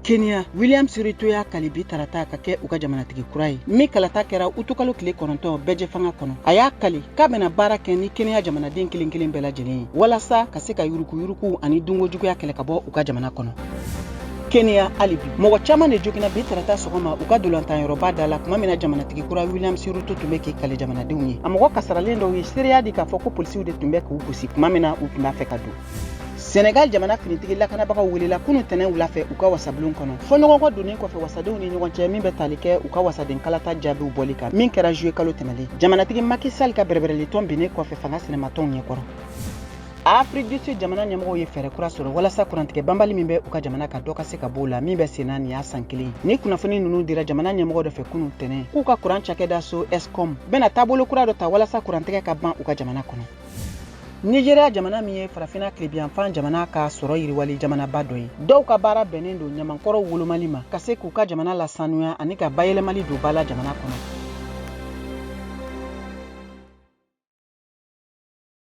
Kenya, William Ruto y'a kali bi tarata ka kɛ u ka jamanatigi kura ye, min kalata kɛra utukalo tile 9 bɛɛjɛfanga kɔnɔ. A y'a kali k'a bɛna baara kɛ ni Kenya jamanaden kelen kelen bɛɛ lajɛlen ye walasa ka se ka yurukuyuruku ani dunkojuguya kɛlɛ ka bɔ u ka jamana kɔnɔ. Kenya hali bi, mɔgɔ caman de joginna bi tarata sɔgɔma u ka dolantanyɔrɔba da la, tuma min na jamanatigi kura William Ruto tun bɛ k'i kali jamanadenw ye. A mɔgɔ kasaralen dɔw ye seereya di k'a fɔ ko polisiw de tun bɛ k'u gosi tuma min na u tun b'a fɛ ka don. Senegal jamana finitigi lakanabagaw welela kunu tɛnɛn wula fɛ u ka wasabulon kɔnɔ, fɔɲɔgɔnkɔ donnen kɔfɛ wasadenw ni ɲɔgɔn cɛ min bɛ tali kɛ u ka wasaden kalata jaabiw bɔli kan, min kɛra juye kalo tɛmɛlen, jamanatigi Macky Sall ka bɛrɛbɛrɛlitɔn binnen kɔfɛ fanga sinamatɔnw ɲɛkɔrɔ. Afrique du Sud jamana ɲɛmɔgɔw ye fɛɛrɛ kura sɔrɔ walasa kurantigɛ banbali min bɛ u ka jamana kan, dɔ ka se ka b'o la, min bɛ senna nin y'a san kelen ye. Ni kunnafoni ninnu dira jamana ɲɛmɔgɔ dɔ fɛ kunu tɛnɛn, k'u ka kuran cakɛda so Eskom bɛna taabolo kura dɔ ta walasa kurantigɛ ka ban u ka jamana kɔnɔ. Nigeria jamana min ye farafina tilebiyanfan jamana ka sɔrɔ yiriwali jamanaba dɔ ye, dɔw ka baara bɛnnen don ɲamankɔrɔw wolomali ma ka se k'u ka jamana lasanuya ani ka bayɛlɛmali don ba la jamana kɔnɔ.